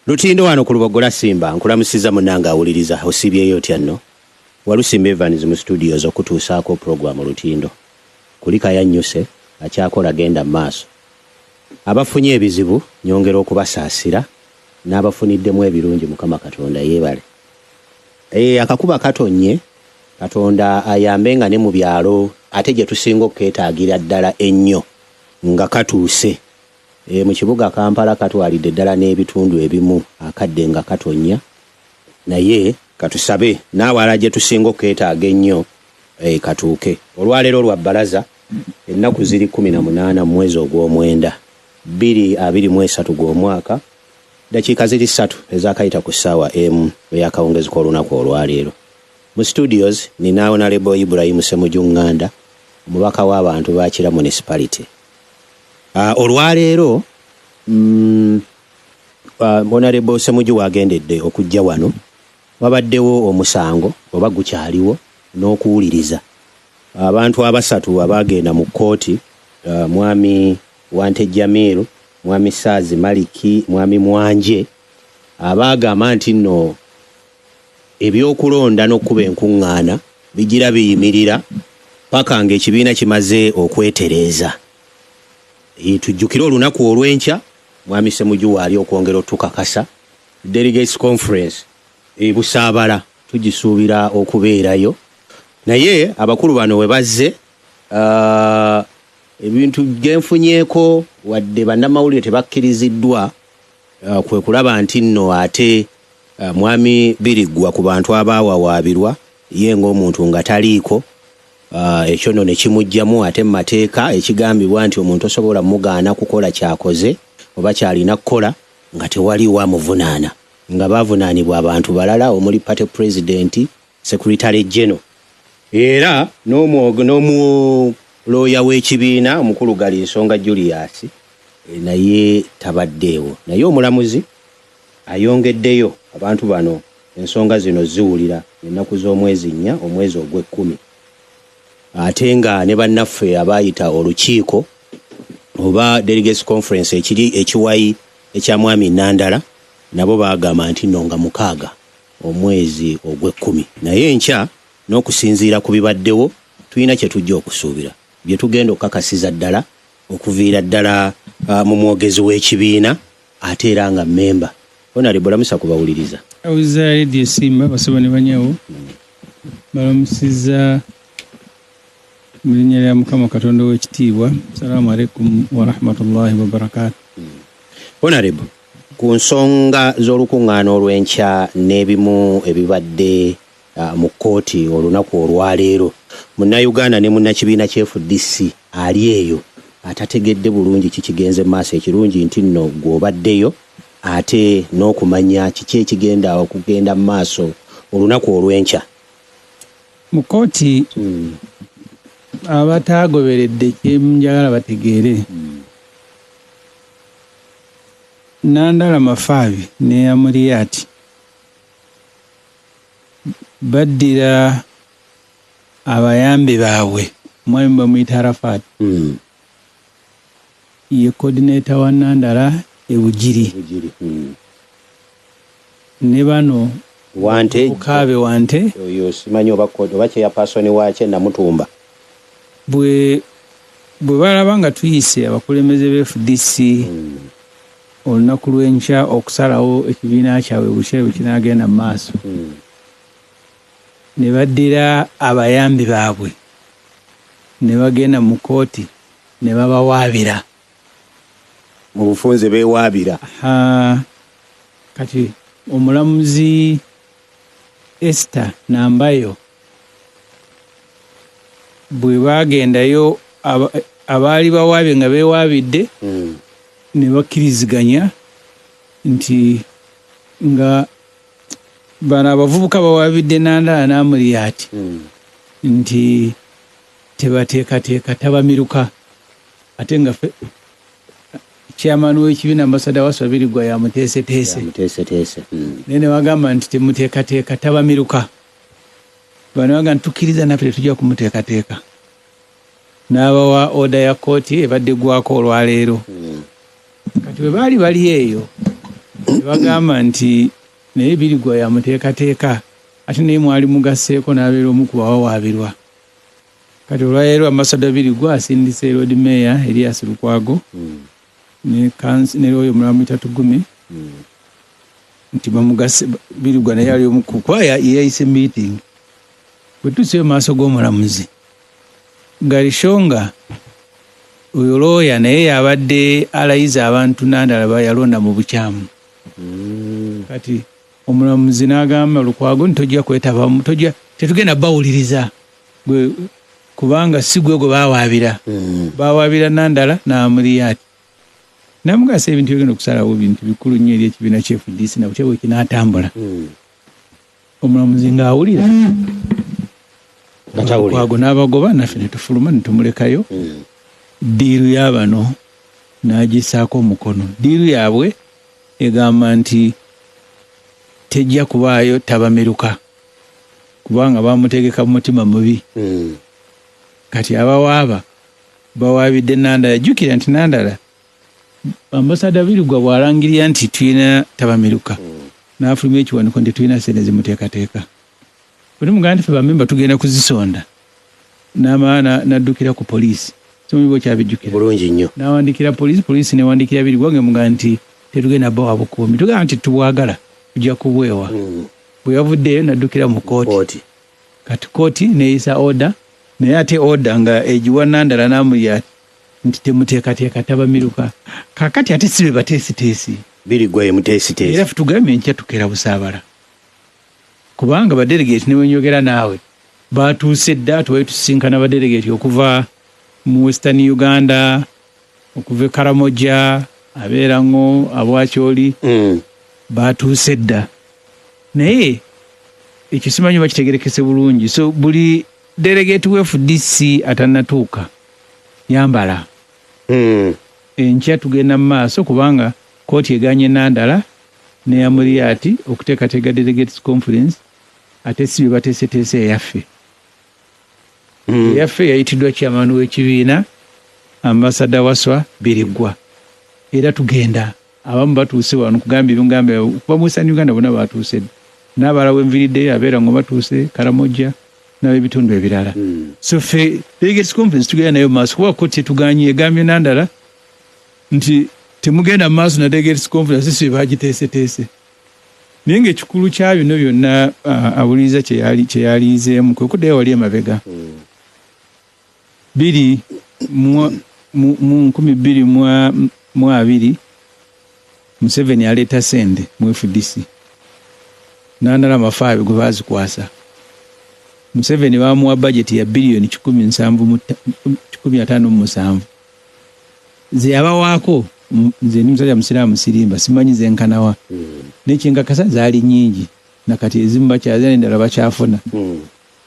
Lutindo wano ku Lubogola Simba nkulamusiza munnange awuliriza osiibyeyo otya nno? Walusimba Evans mu studios okutuusaako pulogulaamu Lutindo. Kulika yannyuse akyakola genda mu maaso. Abafunye ebizibu nyongera okubasaasira n'abafuniddemu ebirungi Mukama Katonda yeebale. Eeh akakuba katonnye Katonda ayambe nga ne mu byalo ate gye tusinga okukeetaagira ddala ennyo nga katuuse. Eeh mu kibuga Kampala katwalidde ddala n'ebitundu ebimu akadde nga katonnya naye katusabe n'awalala gye tusinga okukeetaaga ennyo eh, katuuke. Olwaleero lwa bbalaza ennaku ziri 18 mu mwezi ogw'omwenda 2023 gw'omwaka dakiika ziri ssatu ezaakayita ku ssaawa emu ey'akawungezi k'olunaku olwaleero. Mu studios nina Honorable Ibrahim Ssemuju Nganda omubaka w'abantu ba Kira Municipality. Olwaleero Honorable Ssemuju w'agendedde okujja wano wabaddewo omusango oba gukyaliwo n'okuwuliriza abantu abasatu abaagenda mu kkooti Mwami Wante Jamil, Mwami Saazi Maliki, Mwami Mwanje abaagamba nti nno ebyokulonda n'okukuba enkungaana bigira biyimirira paka ng'ekibiina kimaze okwetereeza. Tujjukire olunaku olw'enkya Mwami Ssemuju waali okwongera otukakasa Delegates Conference e Busaabala tugisuubira okubeerayo naye abakulu bano we bazze ebintu byenfunyeeko wadde bannamawulire tebakkiriziddwa kwe kulaba nti nno ate Mwami Biriggwa ku bantu abaawawaabirwa ye ng'omuntu nga taliiko ekyo nno ne kimuggyamu ate mu mateeka ekigambibwa nti omuntu tosobola mugaana kukola ky'akoze oba ky'alina kukola nga tewaliiwo amuvunaana nga bavunaanibwa abantu balala omuli party president, secretary general era n'omu looya w'ekibiina omukulu Galinsonga Julius naye tabaddeewo naye omulamuzi ayongeddeyo abantu bano ensonga zino ziwulira ennaku z'omwezi nnya omwezi ogw'ekkumi ate nga ne bannaffe abaayita olukiiko oba delegates conference ekiri ekiwayi ekya mwami Nandala nabo baagamba nti nno nga 6 omwezi ogw'ekkumi naye enkya n'okusinziira ku bibaddewo tulina kye tujja okusuubira bye tugenda okukakasiza ddala okuviira ddala mu mwogezi w'ekibiina ate era nga mmemba. Honorable lamusa ku bawuliriza. Awuliza Radio Simba basebo ne banyawo balamusiza mu linnya lya Mukama Katonda ow'ekitiibwa. Salaamu alaikum wa rahmatullahi wa barakaatu. Honorable, ku nsonga z'olukuŋŋaana olw'enkya n'ebimu ebibadde mu kkooti olunaku olwaleero, Munnayuganda ne munnakibiina kya FDC ali eyo atategedde bulungi ki kigenze mu maaso, ekirungi nti nno ggwe obaddeyo ate n'okumanya kiki ekigenda okugenda mu maaso olunaku olw'enkya. Mu kkooti abataagoberedde kye njagala bategeere, Nandala Mafaabi ne Amuriat baddira abayambi baabwe, omwami bamuyita Arafat ye coordinator wa Nandala e Bugiri ne bano Wante Bukaabe Wante oyo simanyi oba oba chairperson waakye Namutumba. Bwe balaba nga tuyise abakulembeze ba FDC olunaku lw'enkya okusalawo ekibiina kyabwe butya bwe kinaagenda mu maaso, ne baddira abayambi baabwe ne bagenda mu kkooti ne babawaabira. Mu bufunze beewaabira. Kati omulamuzi Esther Nambayo bwe baagendayo abaali bawaabye nga beewaabidde ne bakkiriziganya nti nga bano abavubuka bawaabidde Nandala n'Amuriat nti tebateekateeka tabamiruka ate nga chairman w'ekibiina Ambassador Wasswa Birigwa yamuteeseteese. Yamuteeseteese. Naye ne bagamba nti temuteekateeka tabamiruka. Bano bagamba nti tukkiriza naffe tetujja kumuteekateeka. N'abawa oda ya kkooti ebadde eggwako olwaleero. Kati bwe baali bali eyo Ne bagamba nti naye Birigwa yamuteekateeka, ate naye mwali mugasseeko n'abeera omu ku bawawaabirwa. Kati olwaleero Ambassador Birigwa asindise Lord Mayor Erias Lukwago ne ne oyo omulala muyita Tugume nti bamugase. Birigwa naye ali omu kuba yeyayise meeting. Bwe tuseyo maaso g'omulamuzi, Garishonga oyo looya naye yabadde alayiza abantu Nandala bayalonda mu bukyamu. Kati omulamuzi n'agamba Lukwago nti tojja kwetabamu, tojja, tetugenda bawuliriza gwe, kubanga si gwe gwe bawaabira. Bawaabira Nandala n'Amuriat. Namugasa ebintu byogenda okusalawo bintu bikulu nnyo eri ekibiina kya FDC na butya bwe kinaatambula. Omulamuzi ng'awulira. Lukwago n'abagoba, naffe ne tufuluma ne tumulekayo. Deal y'abano n'agissaako omukono. Deal yaabwe egamba nti tejja kubaayo tabamiruka, kubanga bamutegeka mu mutima mubi. Kati abawaaba bawaabidde Nandala. Jjukira nti Nandala, Ambassador Birigwa bw'alangirira nti tulina tabamiruka, n'afulumya ekiwandiiko nti tulina sente zimuteekateeka, bwe tumugamba nti ffe bamemba tugenda kuzisonda, n'amala n'addukira ku poliisi. Simanyi bwe okyabijjukira. Bulungi nnyo. N'awandikira poliisi, poliisi newandikira Birigwa ngemugamba nti tetugenda bawa bukuumi, tugamba nti tubwagala, tujja kubwewa. Bwe yavuddeyo n'addukira mu kooti. Kati kooti neyisa order, naye ate order nga egiwa Nandala n'Amuriat nti temuteekateeka tabamiruka. Kakati ate si be bateesiteesi. Birigwa ye muteesiteesi. Era tugambye enkya tukeera Busaabala, kubanga badelegate ne wenjogera naawe batuuse dda. Tubali tusisinkana badelegate okuva mu Western Uganda, okuva e Karamoja, abeerango abwakyoli. Batuuse dda, naye ekyo simanyi bakitegerekese bulungi. So buli delegate wa FDC atannatuuka, yambala. Enkya tugenda mu maaso, kubanga kooti eganye Nandala ne Amuriat okuteekateeka delegates conference, ate si bye bateeseteese eyaffe. Eyaffe yayitiddwa chairman w'ekibiina, Ambassador Waswa Biriggwa, era tugenda. Abamu batuuse wano, kugambye ebingambye okuva mu Western Uganda bonna batuuse dda, n'abalala wenviriddeyo abeera ngo batuuse Karamoja n'abebitundu ebirala. So ffe delegates conference tugenda nayo mu maaso, kuba kooti tetuganye. Egambye Nandala nti temugenda mu maaso na delegates conference, si bagiteeseteese. Naye ng'ekikulu kya bino byonna, awuliriza kyeyaliizeemu kwe kuddayo wali emabega biri mu 2020. Museveni aleeta sente mu FDC, Nandala Mafaabi gwe bazikwasa. Museveni bamuwa bajeti ya biliyoni 157. Ze yabawaako, nze ndi musajja musiraamu, sirimba, simanyi zenkanawa. Naye kyenkakasa zaali nyingi, nakati ezimu bakyazina, endala bakyafuna.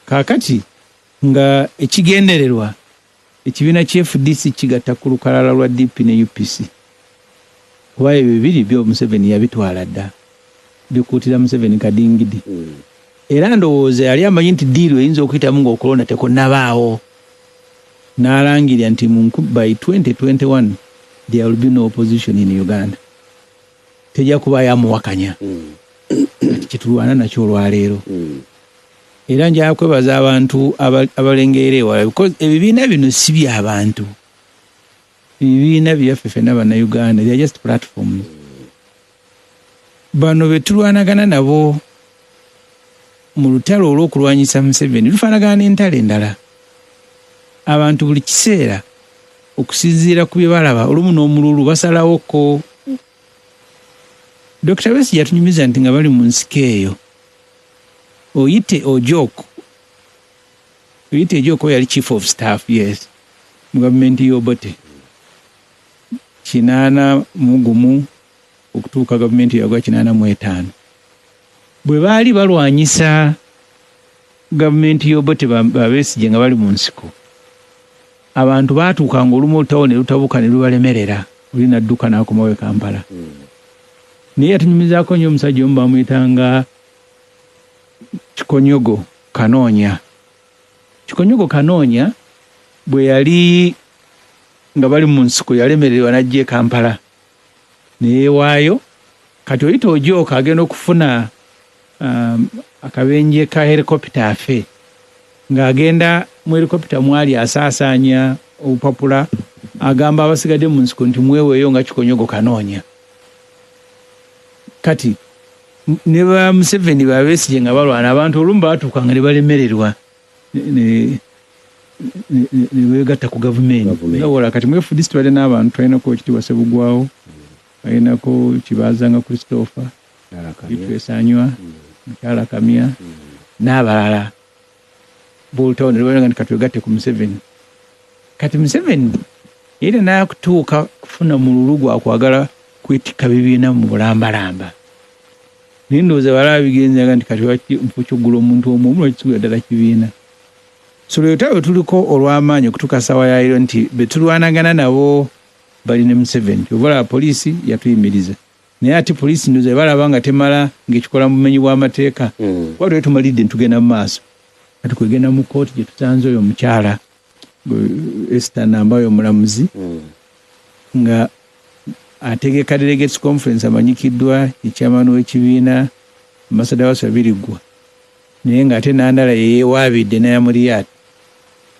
Kaakati nga ekigendererwa ekibiina kya FDC kigatta ku lukalala lwa DP ne UPC, kuba ebyo bibiri byo Museveni yabitwala dda, bikuutira Museveni kadingidi. Era ndowooza yali amanyi nti deal eyinza okuyitamu ng'okulonda tekunnabaawo, n'alangirira nti by 2021 there will be no opposition in Uganda, tejja kubaayo amuwakanya. Kati kyetulwana nakyo olwaleero. Era njagala kwebaza abantu abalengeera ewala, because ebibiina bino si byabantu, ebibiina byaffe ffenna Bannayuganda. They are just platforms. Bano be tulwanagana nabo mu lutalo olw'okulwanyisa Museveni lufaanagana n'entalo endala. Abantu buli kiseera okusinziira ku bye balaba, olumu n'omululu basalawoko. Dr Besigye yatunyumiza nti nga bali mu nsiko eyo, Oyite Ojok, Oyite Ojok oyo yali chief of staff, yes, mu gavumenti y'Obote 81 okutuuka gavumenti yagwa 85, bwe baali balwanyisa gavumenti y'Obote, Babesigye nga bali mu nsiko, abantu baatuukanga olumu olutawo ne lutabuka ne lubalemerera, oli nadduka n'akomawo e Kampala. Naye yatunyumizaako nnyo omusajja omu bamuyitanga Kikonyogo Kanoonya. Kikonyogo Kanoonya bwe yali nga bali mu nsiko yalemererwa n'ajja e Kampala ne yeewaayo. Kati oyita ojooka agenda okufuna akabenje ka helicopter afe, ng'agenda mu helicopter mwali asaasaanya obupapula, agamba abasigadde mu nsiko nti mweweeyo nga kikonyogo kanoonya. Kati ne ba Museveni babesigye nga balwana, abantu olumu baatuukanga ne balemererwa ne beegatta ku gavumenti. Nga wola kati mu FDC tubadde n'abantu, twalinako Ekitiibwa Sebugwawo, balinako Kibazanga Christopher, Bitwesanywa, Mukyala Kamya n'abalala bolutawo, ne nti katwegatte ku Museveni. Kati Museveni era nakutuuka kufuna mululu gwakwagala kwetikka bibiina mu bulambalamba, naye ndowooza balaba bigenzaga nti kati lwaki nfu kyogula omuntu omu omu, lwaki kigula ddala kibiina? So lwetalo lwe tuliko olw'amaanyi okutuuka ssaawa yayiro nti betulwanagana nabo bali ne Museveni. Kyova olaba poliisi yatuyimiriza, naye ate poliisi ndowooza balaba nga temala ng'ekikola mu bumenyi bw'amateeka, kuba twali tumalidde ntugenda mu maaso. Kati kwegenda mu kooti gye tusanze oyo omukyala Esther Nambayo omulamuzi nga ategeka delegates conference, amanyikiddwa chairman w'ekibiina Ambassador Waswa Biriggwa, naye ng'ate Nandala yeyewaabidde n'Amuriat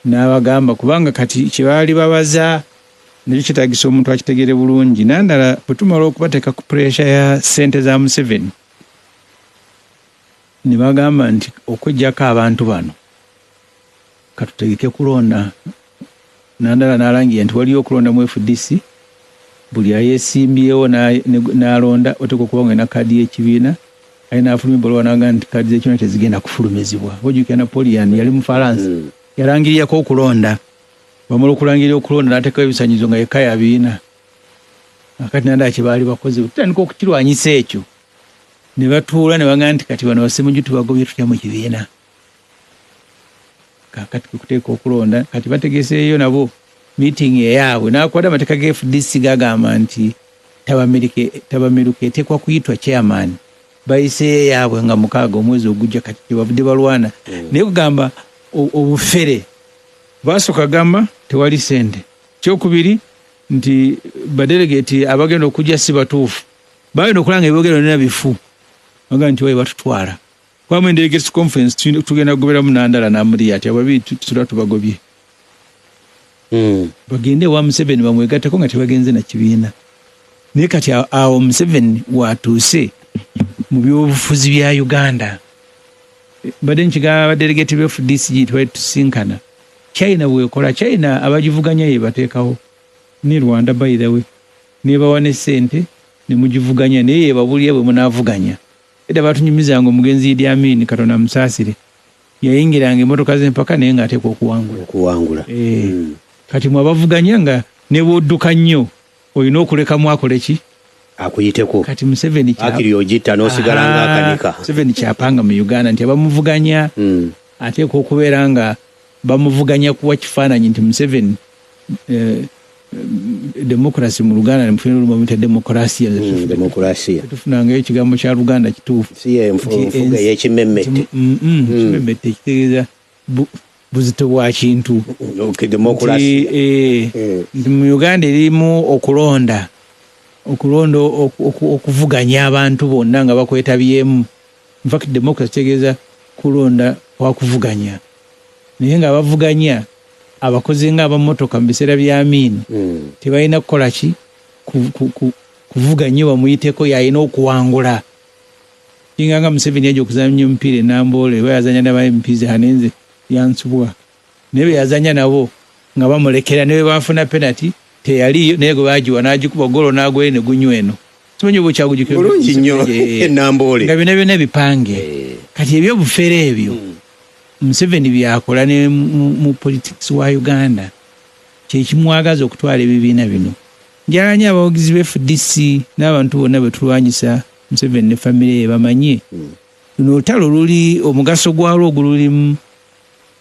n'abagamba, kubanga kati kyebaali babaza nakyo kyetaagisa omuntu akitegere bulungi. Nandala bwe tumala okubateeka ku pressure ya ssente za Museveni, ne bagamba nti okweggyako abantu bano katutegeke kulonda. Nandala n'alangira nti waliyo okulonda mu FDC, buli ayeesimbyewo n'alonda oteekwa okuba nga olina kaadi y'ekibiina. Aye n'afulumya ebbaluwa n'agamba nti kaadi z'ekibiina tezigenda kufulumizibwa. Ojjukira Napoleon yali Mufalansa, yalangirirako okulonda, bamala okulangirira okulonda n'ateekawo ebisanyizo nga yekka yabiina. Akati Nandala kye baali bakoze tutandika okukirwanyisa ekyo, ne batuula ne bagamba nti kati bano basemuju tubagobye tutya mu kibiina? Kakati kwe kuteeka okulonda. Kati bategeseeyo nabo meeting eyaabwe, nakwata amateeka ga FDC gagamba nti tabamiruka eteekwa kuyitwa chairman, bayiseeyo eyaabwe nga 6 omwezi ogujja. Kati kyebavudde balwana, naye kugamba obufere basooka gamba tewali sente, kyokubiri nti badelegate abagenda okujja si batuufu, bagenda okulanga ebyogero nina bifu, bagamba nti waye batutwala kwamu delegates conference tugenda kugoberamu Nandala n'Amuriat, ababiri tusula tubagobye, bagende ewa Museveni bamwegatteko nga tebagenze na kibiina. Naye kati awo Museveni watuuse mu byobufuzi bya Uganda. Mbadde nkigamba abadelegate ba FDC twali tusinkana, China bwekola, China abagivuganya ye bateekawo, ne Rwanda by the way, nebawa ne ssente ne mugivuganya, naye yebabulira bwe munaavuganya. Edda batunyumizanga omugenzi Idi Amin, Katonda amusaasire, yayingiranga emmotoka z'empaka naye ng'ateekwa okuwangula. Okuwangula. Kati mwe abavuganya nga ne bw'odduka nnyo olina okulekamu akole ki? Akuyiteko. Kati Museveni akiri ogitta n'osigala ng'akanika. Museveni kyapanga mu Uganda nti abamuvuganya ateekwa okubeera nga bamuvuganya kuwa kifaananyi nti Museveni democracy mu Luganda nemufuna olumu bamuyita demokrasiya. Demokrasiya. Tufunangayo ekigambo kya Luganda kituufu. Si ye enfuga ey'ekimemmette. Kimemmette kitegeeza buzito bwa kintu. Demokrasiya. Nti mu Uganda erimu okulonda okulonda okuvuganya abantu bonna nga bakwetabyemu. In fact democracy kitegeeza kulonda kwa kuvuganya, naye nga abavuganya abakozi nga abamotoka mu biseera bya Amin tebalina kukola ki? Kuvuga nnyo bamuyiteko, yalina okuwangula. Kinga nga Museveni yajja okuzannya omupiira e Namboole, oba yazanya n'aba MPs anenze yansubwa, naye bwe yazanya nabo nga bamulekera, ne bwe bafuna penalty teyaliyo, naye gwe bagiwa n'agikuba golo n'agwayo ne gunywa eno. Simanyi oba okyagujjukira. Bulungi nnyo e Namboole. Nga byonna byonna bipange. Kati ebyobufere ebyo Museveni byakola ne mu politics wa Uganda kyekimwagaza okutwala ebibiina bino. Njagala nnyo abawagizi ba FDC n'abantu bonna bwe tulwanyisa Museveni ne famire ye bamanye luno olutalo luli omugaso gwalwo ogululimu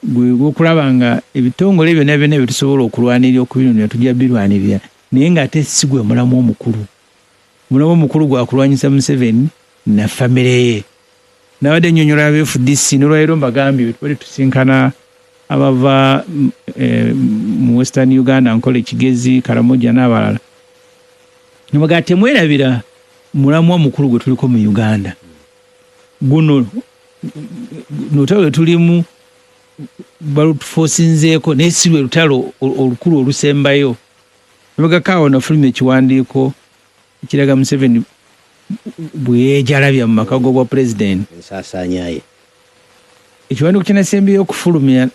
gwe gw'okulaba nga ebitongole byonna byonna bye tusobola okulwanirira okubinunula tujja birwanirira, naye ng'ate si gwe mulamwa omukulu. Omulamwa omukulu gwa kulwanyisa Museveni na famire ye. Nabadde nnyonnyola aba FDC n'olwaleero mbagambye bwe tubadde tusinkana abava mu Western Uganda, Nkole, Kigezi, Karamoja n'abalala, nabagamba temwerabira Mulamwa mukulu gwe tuliko mu Uganda. Guno lutalo lwe tulimu balutufosinzeeko, naye si lwe lutalo olukulu olusembayo. Mabegako awo nafulumya ekiwandiiko ekiraga Museveni bwe yeejalabya mu maka g'obwa pulezidenti. Ensaasaanya ye. Ekiwandiiko kye nasembyeyo okufulumya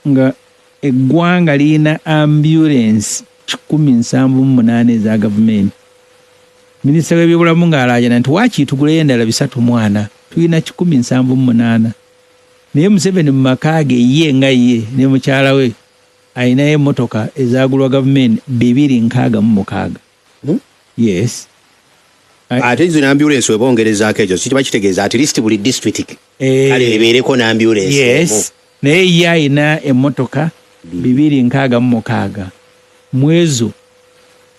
nga eggwanga lirina ambulensi 178 eza gavumenti. Minisita w'ebyobulamu ng'alaajana nti waakiri tuguleyo endala 34, tulina 178. Naye Museveni mu maka ge ye nga ye ne mukyala we alinayo emmotoka ezaagulwa gavumenti 266. Yes. Ate zino ambulensi webongerezaako ekyo kiba kitegeeza at least buli district kale ebeereko n'ambulensi. Yes. Naye ye alina emmotoka 266. Mu ezo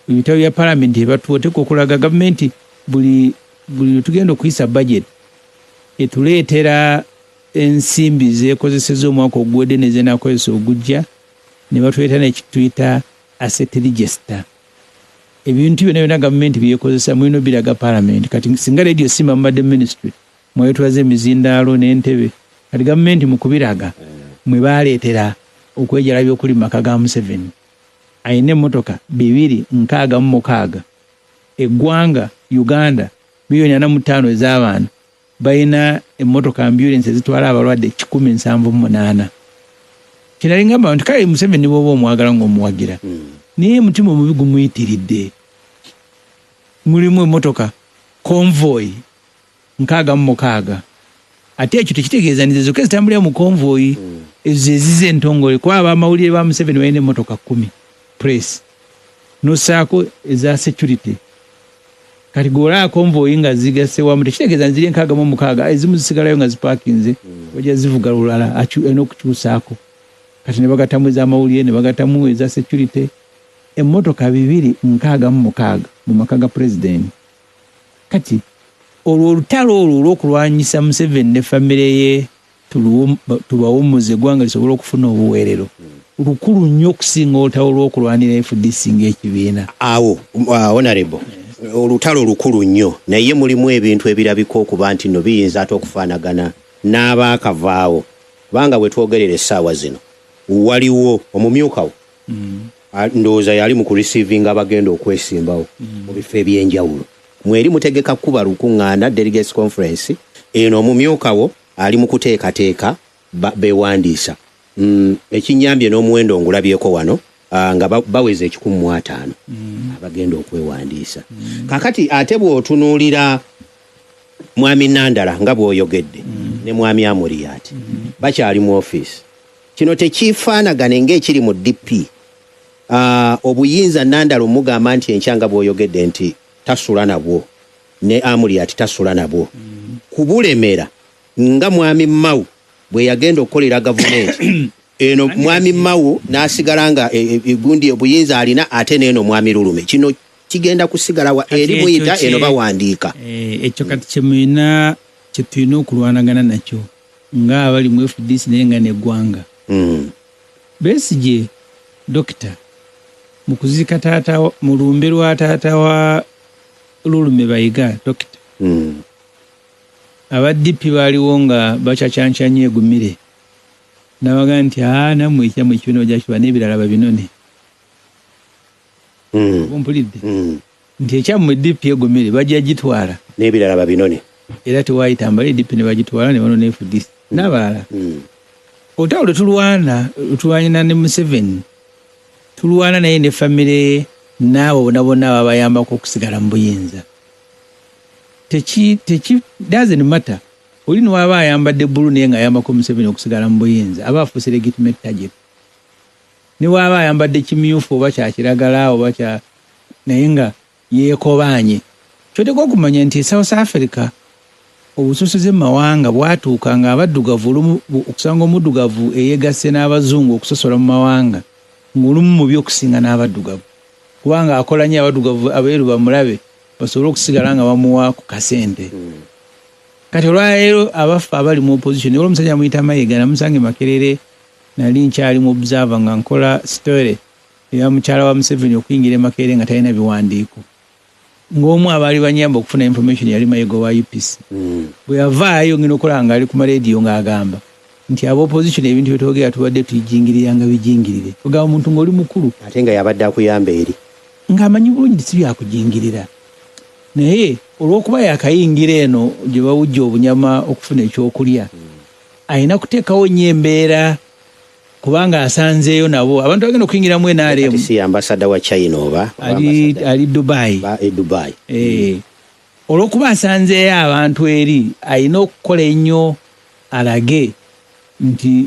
ebitabo bya palamenti ebatuwa okulaga gavumenti buli lwe tugenda okuyisa budget etuleetera ensimbi zeekozeseza omwaka oguwedde ne zenaakozesa ogujja, ne batuleetera nekituyita asset register. Ebintu byonna byonna gavumenti byekozesa mulina obiraga palamenti. Kati singa Radio Simba mubadde ministry mwetwaze emizindaalo n'entebe, kati gavumenti mu kubiraga mwe baleetera okwejalabya okuli mu maka ga Museveni. Alina emmotoka 266. Eggwanga Uganda 45 millioni ez'abantu balina emmotoka ambulance ezitwala abalwadde 178. Kinali ngamba nti kale Museveni bw'oba omwagala ng'omuwagira, naye omutima omubi gumuyitiridde. Mulimu emmotoka convoy 66, ate ekyo tekitegeeza nti zokka ezitambulira mu convoy ezo ezize entongole, kuba abamawulire ba Museveni balina emmotoka 10 press nosaako eza security. Kati gweolaba convoy nga zigasse wamu tekitegeeza nti ziri 66, ezimu zisigalayo nga zipakinze, bajja zivuga lulala alina okukyusaako. Kati ne bagattamu ez'amawulire ne bagattamu eza security, emmotoka 266 mu maka ga pulezidenti. Kati olwo olutalo olwo olw'okulwanyisa Museveni ne famire ye tubawummuze eggwanga lisobole okufuna obuweerero lukulu nnyo okusinga olutalo lw'okulwanira FDC ng'ekibiina. Awo honorable, olutalo lukulu nnyo, naye mulimu ebintu ebirabika okuba nti nno biyinza ate okufaanagana n'abaakavaawo, kubanga bwe twogerera essaawa zino waliwo omumyuka wo ndowooza yali mu kureceivinga abagenda okwesimbawo mu bifo ebyenjawulo. Mweri mutegeka kuba lukuŋŋaana delegates conference eno, omumyuka wo ali mu kuteekateeka beewandiisa. Ekinyambye n'omuwendo ngulabyeko wano nga baweza 150 abagenda okwewandiisa. Kakati ate bw'otunuulira mwami Nandala nga bw'oyogedde ne mwami Amuriat bakyali mu ofiisi, kino tekifaanagane ng'ekiri mu DP. Obuyinza Nandala omugamba nti enkya nga bw'oyogedde nti tasula nabwo, ne Amuriat tasula nabwo, kubulemera nga mwami Mao bwe yagenda okukolera gavumenti eno, mwami Mao n'asigala nga gundi obuyinza alina, ate n'eno mwami Lulume. Kino kigenda kusigala wa? Kati eri ekyo muyita eno bawandiika. Ekyo kati kyemulina kyetulina okulwanagana nakyo ng'abali mu FDC naye nga neggwanga. Besigye dokita mu kuziika taata mu lumbe lwa taata wa Lulume Bayiga dokita, aba DP baaliwo nga bacacancanye egumire nabaga nti aa nammwe ekyammwe ekibiina ojja kiba n'ebirala babinone. Oba ompulidde? Nti ekyammwe DP egumire bajja gitwala n'ebirala babinone. Era tewayita mbale DP ne bagitwala ne banona FDC n'abalala. Olutalo lwe tulwana, tulwanyina ne Museveni, tulwana naye ne famire ye n'abo bonna bonna ababayambako okusigala mu buyinza. Teki teki doesn't matter oli niwaba ayambadde bbulu naye ng'ayambako Museveni okusigala mu buyinza aba afuuse legitimate target. Ne bw'aba ayambadde kimyufu oba kya kiragala oba kya naye nga yeekobaanye. Ky'oteekwa okumanya nti e South Africa obusosoze mu mawanga bwatuuka ng'abaddugavu olumu okusanga omuddugavu eyeegasse n'abazungu okusosola mu mawanga ng'olumu mubi okusinga n'abaddugavu kubanga akola nnyo abaddugavu abeeru bamulabe basobole okusigala nga bamuwa ku kasente. Kati olwaleero abaffe abali mu opposition, waliwo omusajja amuyita Mayiga, namusanga e Makerere, nali nkyali mu Observer nga nkola story eya mukyala wa Museveni okuyingira e Makerere nga talina biwandiiko. Ng'omu abaali banyamba okufuna information yali Mayiga wa UPC. Bwe yavaayo ngenda okulaba ng'ali ku marediyo ng'agamba nti aba opposition ebintu byetwogera tubadde tujingiriranga bijingirire. Ogamba omuntu ng'oli mukulu ate nga yabadde akuyamba eri ng'amanyi bulungi nti si byakujingirira, naye olw'okuba yakayingira eno gye bawujja obunyama okufuna ekyokulya, alina kuteekawo nnyo embeera kubanga asanzeeyo nabo abantu bagenda okuyingiramu NRM. Kati si ambasada wa China oba ali Dubai. Ba e Dubai. Olw'okuba asanzeeyo abantu eri, alina okukola ennyo alage nti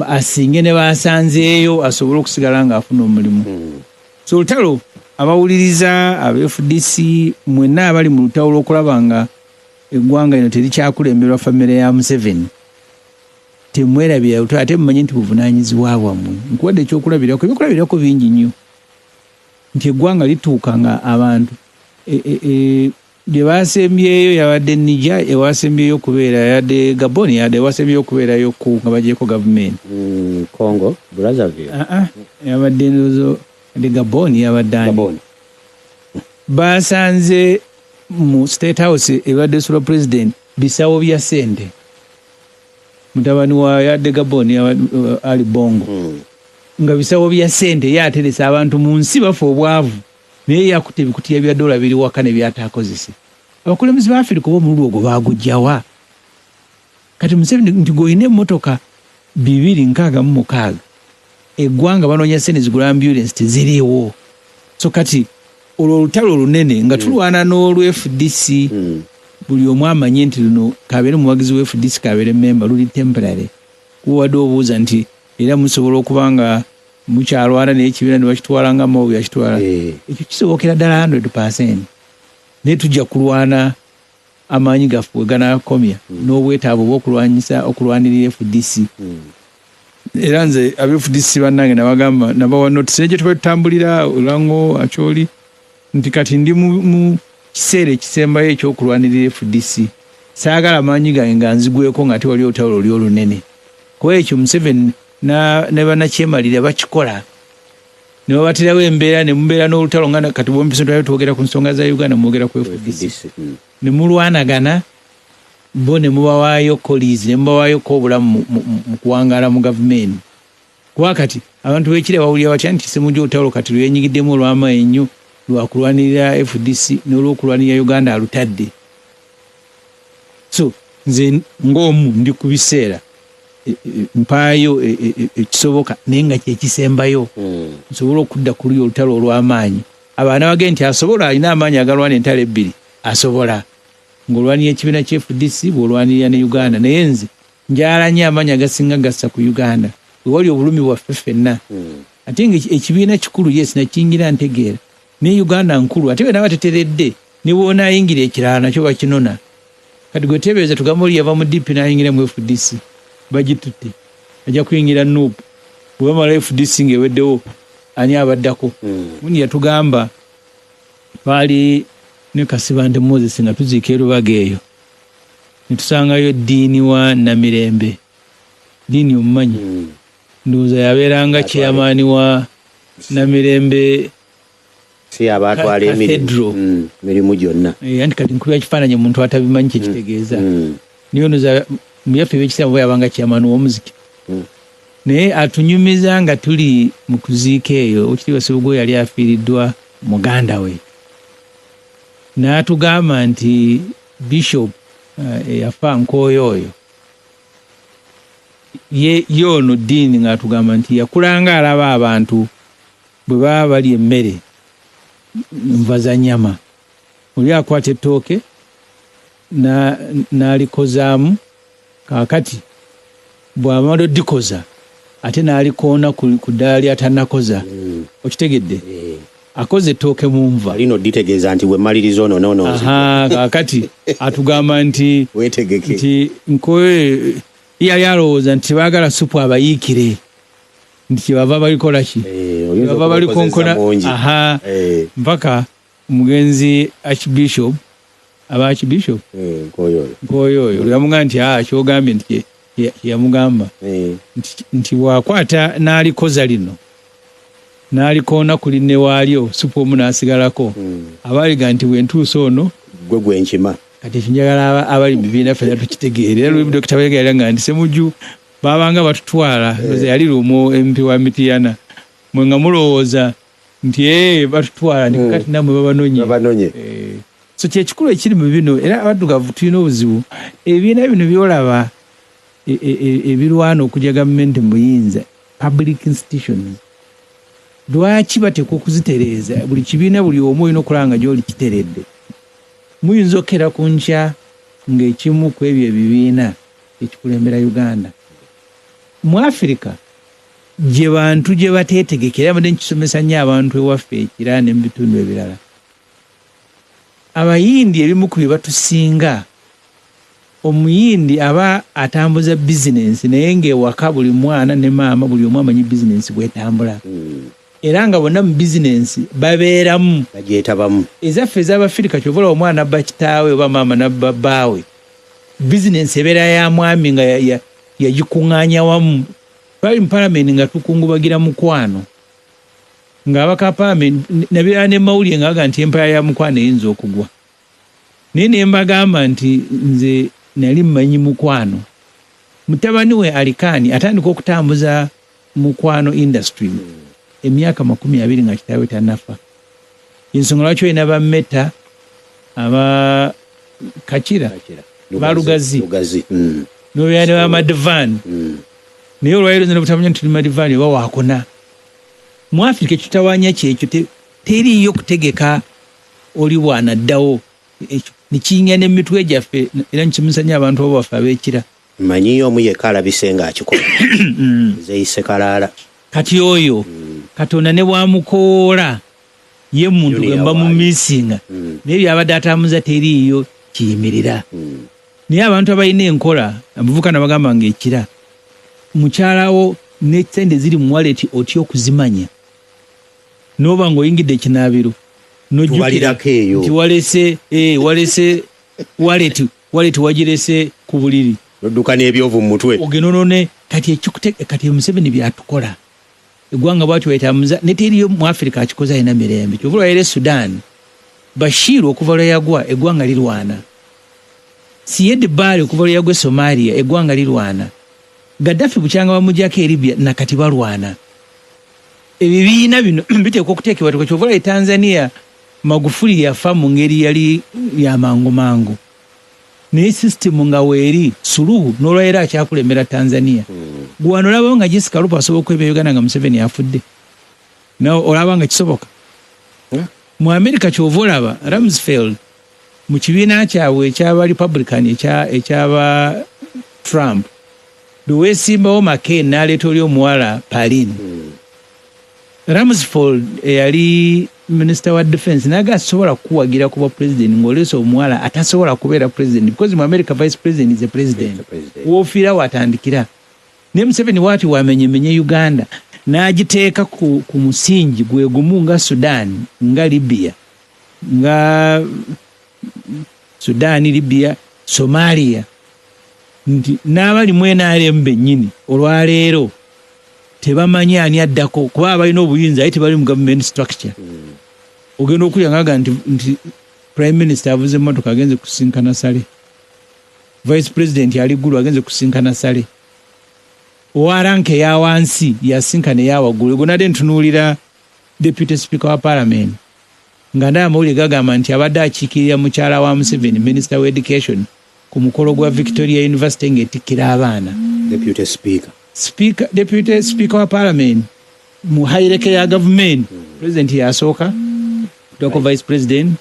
asinge ne basanzeeyo asobole okusigala ng'afuna omulimu. So olutalo, abawuliriza aba FDC mwenna abali mu lutalo lw'okulaba nga eggwanga lino terikyakulemberwa famire ya Museveni, temwerabira lutalo, ate mumanye nti buvunaanyizibwa bwammwe. Nkuwadde ekyokulabirako, ebyokulabirako bingi nnyo nti eggwanga lituuka nga abantu gye basembyeyo yabadde Niger, ewasembyeyo okubeera yabadde Gabon, yadde ewasembyeyo okubeerayo ku nga bagyeko gavumenti. Congo Brazzaville. Yabadde ndowooza yadde Gabon, yabadde ani? Gabon. Basanze mu State House ebadde esulwa president bisawo bya ssente, mutabani wa yadde Gabon Ali Bongo, nga bisawo bya ssente ye ateresa abantu mu nsi bafa obwavu, naye yakutte ebikutiya bya dola biri waka ne byataakozese. Abakulembeze ba Afirika oba omululu ogwo baagujjawa? Kati Museveni nti gw'olina emmotoka 266, eggwanga banoonya ssente zigula ambulance teziriiwo. So kati olwo olutalo olunene nga tulwana n'olw FDC, buli omu amanye nti luno kabeere muwagizi wa FDC, kabeere memba, luli temporary. Kuba wadde obuuza nti era musobola okuba nga mukyalwana naye ekibiina ne bakitwala nga Mao yakitwala, ekyo kisobokera ddala 100%, naye tujja kulwana amaanyi gaffe we ganaakomya n'obwetaavu obw'okulwanyisa okulwanirira FDC. Era nze aba FDC bannange nabagamba, nabawa notice naye gye tuba tutambulira Olango Acholi nti kati ndi mu kiseera ekisembayo ekyokulwanirira FDC, saagala amaanyi gange nga nzigweko nga ate wali olutalo luli olunene, kuba ekyo Museveni ne bannakyemalira bakikola ne babaterawo embeera ne mubeera n'olutalo nga kati bwompisa twali twogera ku nsonga za Uganda, mwogera ku FDC ne mulwanagana bo ne mubawaayo kolizi ne mubawaayoko obulamu mu kuwangaala mu gavumenti. Kuba kati abantu b'ekire bawulira batya nti Ssemujju olutalo kati lwe yenyigiddemu olw'amaanyi ennyo lwakulwanirira FDC n'olwokulwanirira Uganda alutadde. So nze ng'omu ndi ku biseera mpaayo ekisoboka naye nga kyekisembayo nsobole okudda ku luli olutalo olw'amaanyi. Abaana bagende nti asobola, alina amaanyi agalwana entalo ebbiri, asobola ng'olwanirira ekibiina kya FDC bw'olwanirira ne Uganda, naye nze njala nnyo amaanyi agasinga gassa ku Uganda wewali obulumi bwaffe ffenna. Ate nga ekibiina kikulu, yes, nakiyingira ntegeera, naye Uganda nkulu, ate bwe teteredde ne bw'onaayingira ekirala nakyo bakinona. Kati gwe teebereza tugamba oli yava mu DP n'ayingira mu FDC, bagitutte, ajja kuyingira NUP, bwe bamala FDC ng'eweddewo ani abaddako? Gundi yatugamba, twali ne Kasibante Moses nga tuziika e Lubaga eyo ne tusangayo ddiini wa Namirembe. Ddiini omumanyi? Ndowooza yabeeranga chairman wa Namirembe si abatwala Cathedral. Emirimu gyonna. Anti kati nkubya kifaananyi omuntu atabimanyi kyekitegeeza. Naye onoza muyaffe ebekisiramu oba yabanga chairman w'omuziki. Naye atunyumiza nga tuli mu kuziika eyo, Oweekitiibwa Ssebuguwa yali afiiriddwa muganda we, n'atugamba nti bishop eyafa Nkooyo oyo ye ono ddiini, ng'atugamba nti yakulanga alaba abantu bwe baba balya emmere nva za nnyama, oli akwata ettooke n'alikozaamu, kaakati bw'amala oddikoza ate n'alikoona ku ddala ly'atannakoza. Okitegedde? Akoze ettooke mu nva. Lino litegeeza nti bwe mmaliriza ono noono. Aha, kaakati atugamba nti weetegeke. Nti Nkoye yali alowooza nti tebaagala supu abayiikire, nti kyebava balikola ki? Oyinza kyebava balikonkona okubikozesa mungi. Aha, mpaka omugenzi archbishop, aba archbishop Nkoyo oyo. Nkoyo oyo lwe yamugamba nti kyogambye nti kyeyamugamba nti bw'akwata n'alikoza lino. N'alikoona ku linne waalyo, supu omu n'asigalako. Abaaliga nti bwe ntuusa ono gwe gwenkima. Kati ekyo njagala abali mu bibiina ffenna tukitegeere. Era lwe Dokita Bayiga nga nti Semuju babanga batutwala, nze yali lumu MP wa Mitiyana, mwe nga mulowooza nti ee batutwala, nti kati nammwe babanonye. Babanonye. So kyekikulu ekiri mu bino. Era abaddugavu tulina obuzibu. Ebibiina bino byolaba ebirwana okujja gavumenti mu buyinza, public institutions, lwaki bateekwa okuzitereeza? Buli kibiina, buli omu olina okulaba nga gyoli kiteredde. Muyinza okukera ku nkya ng'ekimu ku ebyo ebibiina ekikulembera Uganda. Mu Afirika gye bantu gye bateetegekera, era mbadde nkisomesa nnyo abantu ewaffe ekira ne mu bitundu ebirala. Abayindi ebimu ku bye batusinga, omuyindi aba atambuza bizinensi, naye ng'ewaka buli mwana ne maama, buli omu amanyi bizinensi bwetambula, era nga bonna mu bizinensi babeeramu. Bagyetabamu. Ezaffe ez'Abafirika, kyova olaba omwana nabba kitaawe oba maama nabba bbaawe, bizinensi ebeera ya mwami nga yagikuŋŋaanya wamu. Twali mu palamenti nga tukungubagira Mukwano, ng'abaka palamenti nabirala ne mawulire nga baga nti empaya ya Mukwano eyinza okugwa, naye ne mbagamba nti nze nali mmanyi Mukwano, mutabani we Alikaani atandika okutambuza Mukwano Industries emyaka 20 nga kitaawe tannafa. Ensonga lwaki olina bameta aba Kakira, Balugazi, Lugazi. Nobeera ne bamadvan, naye olwaliro nze nobutamanya nti tuli Madvan oba wakuna. Mu Afirika ekitawanya kyekyo, teriiyo kutegeka oli bwanaddawo. Ekyo nekiyingira n'emitwe gyaffe, era nkisomesa nnyo abantu abo baffe ab'ekira. Mmanyiyo omu yekka alabise ng'akikola, Nzeyise Kalaala. Kati oyo Katonda ne bwamukoola, ye muntu gwe Junior mba mu waayo. misinga, naye byabadde atambuza teriiyo kiyimirira. Naye abantu abalina enkola, abavubuka nabagamba nga ekira mukyalawo ne sente ziri mu wallet otya okuzimanya, noba ng'oyingidde ekinaabiro nojjukira Tubalirako eyo. nti walese wallet wagirese ku buliri. Nodduka n'ebyovu mu mutwe. Ogenda onone. Kati ekikute kati Museveni byatukola eggwanga bwatyo wetamuza ne teriyo mu Afirika akikoze alina mirembe. Kyova olwaliro e Sudan, Bashir okuva lwe yagwa eggwanga lirwana. Siad Barre okuva lwe yagwa e Somalia eggwanga lirwana. Gaddafi bukyanga bamujjako e Libya, nakati balwana. Ebibiina bino biteekwa okuteekebwa. Kyova olaba e Tanzania Magufuli yafa mu ngeri yali ya mangu mangu, naye system nga weeri. Suluhu n'olwaleero akyakulembera Tanzania. Gwano olabawo nga Jessica Alupo asobola okwebya Uganda nga Museveni afudde? Nawe olaba nga kisoboka? Mu America kyova olaba Rumsfeld mu kibiina kyabwe ekyaba Republican, ekyaba Trump, lweweesimbawo McCain n'aleeta oli omuwala Palin, Rumsfeld eyali minisita wa defense naga asobola kukuwagira kuba president ng'oleese omuwala atasobola kubeera president, because mu America vice president is a president. President. Woofiira watandikira. Naye Museveni bwati wamenyemenye Uganda n'agiteeka ku musingi gwe gumu nga Sudan, nga Libya, nga Sudan, Libya, Somalia, nti n'abali mu NRM bennyini olwaleero tebamanyi ani addako, kuba abalina obuyinza aye tebali mu government structure. Ogenda okulya ngaga nti prime minister avuze emmotoka agenze kusinkana Sale, vice president ali ggulu agenze kusinkana Sale, owa rank eya wansi yasinkana eya waggulu. Ego nadde ntunuulira deputy speaker wa parliament nga ndaba amawulire gagamba nti abadde akiikirira mukyala wa Museveni, minister wa education, ku mukolo gwa Victoria University ng'etikkira abaana. Deputy speaker. Speaker, deputy speaker wa parliament mu hierarchy ya government, president yasooka, kuddako vice president,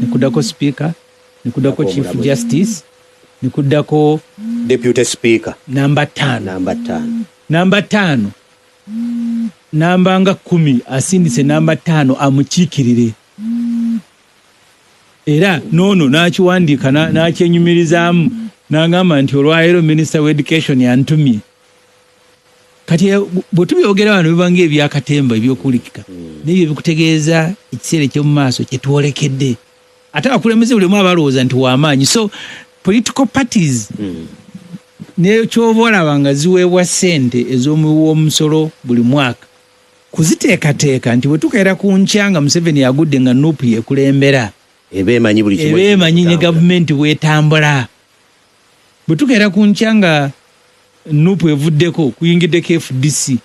nekuddako speaker, nekuddako Kuddako chief omulamuzi. justice, nekuddako deputy speaker. Namba 5. Namba 5. Namba 5, namba nga 10 asindise namba 5 amukiikirire, era noono n'akiwandiika n'akyenyumirizaamu n'agamba nti olwaleero minisita wa education yantumye. Kati bwe tubyogera wano biba nga ebyakatemba ebyokuwulikika, naye byo bikutegeeza ekiseera eky'omu maaso kyetwolekedde. Ate abakulembeze buli omu abalowooza nti w'amaanyi, so political parties nekyova olaba nga ziweebwa ssente ez'omuwi w'omusolo buli mwaka. Kuziteekateeka nti bwe tukeera ku nkya nga Museveni agudde nga NUP yekulembera, eba emanyi buli kimu, eba emanyi ne gavumenti bwetambula. Bwe tukeera ku nkya nga NUP evuddeko kuyingiddeko FDC,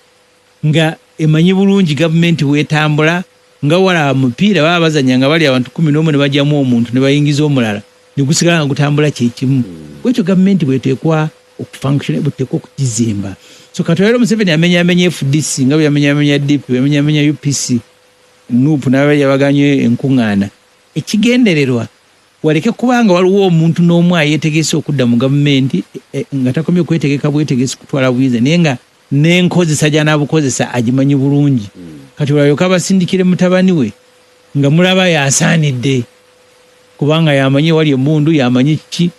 nga emanyi bulungi gavumenti bwetambula. Nga walaba mupiira, baba bazanya nga bali abantu 11 ne bajjamu omuntu ne bayingiza omulala ne gusigala nga gutambula kyekimu. Bwekyo gavumenti bweteekwa okufunction, bweteekwa okugizimba. So kati olero Museveni amenyamenya FDC nga bwe yamenyamenya DP, bwe yamenyamenya UPC, NUP n'aba yabaganye enkuŋŋaana. Ekigendererwa waleke kubanga waliwo omuntu n'omu ayeetegese okudda mu gavumenti nga takomye kwetegeka bwetegesi kutwala buyinza, naye nga n'enkozesa gy'anaabukozesa agimanyi bulungi. Kati olwalyoka abasindikire mutabani we nga mulaba yasaanidde, kubanga yamanyi ewali emmundu, yamanyi kiki.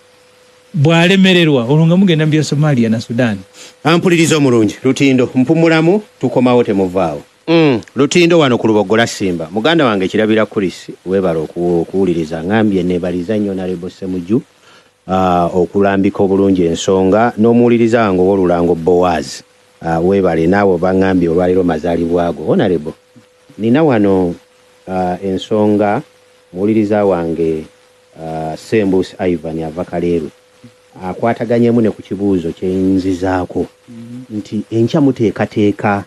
Bw'alemererwa olwo nga mugenda mu bya Somalia na Sudan. Ampuliriza omulungi, Lutindo mpumulamu, tukomawo, temuvaawo. Lutindo wano ku Lubogola Simba. Muganda wange Kirabira Chris, weebale okuwuliriza. Ngambye neebaliza nnyo Honorable Ssemujju okulambika obulungi ensonga, n'omuwuliriza wange ow'olulango Boaz, weebale naawe. Baŋŋambye olwaleero mazaalibwa go. Honorable, nina wano ensonga muwuliriza wange Sembuusi Ivan ava Kaleerwe akwataganyemu ne ku kibuuzo kyenzizaako nti enkya muteekateeka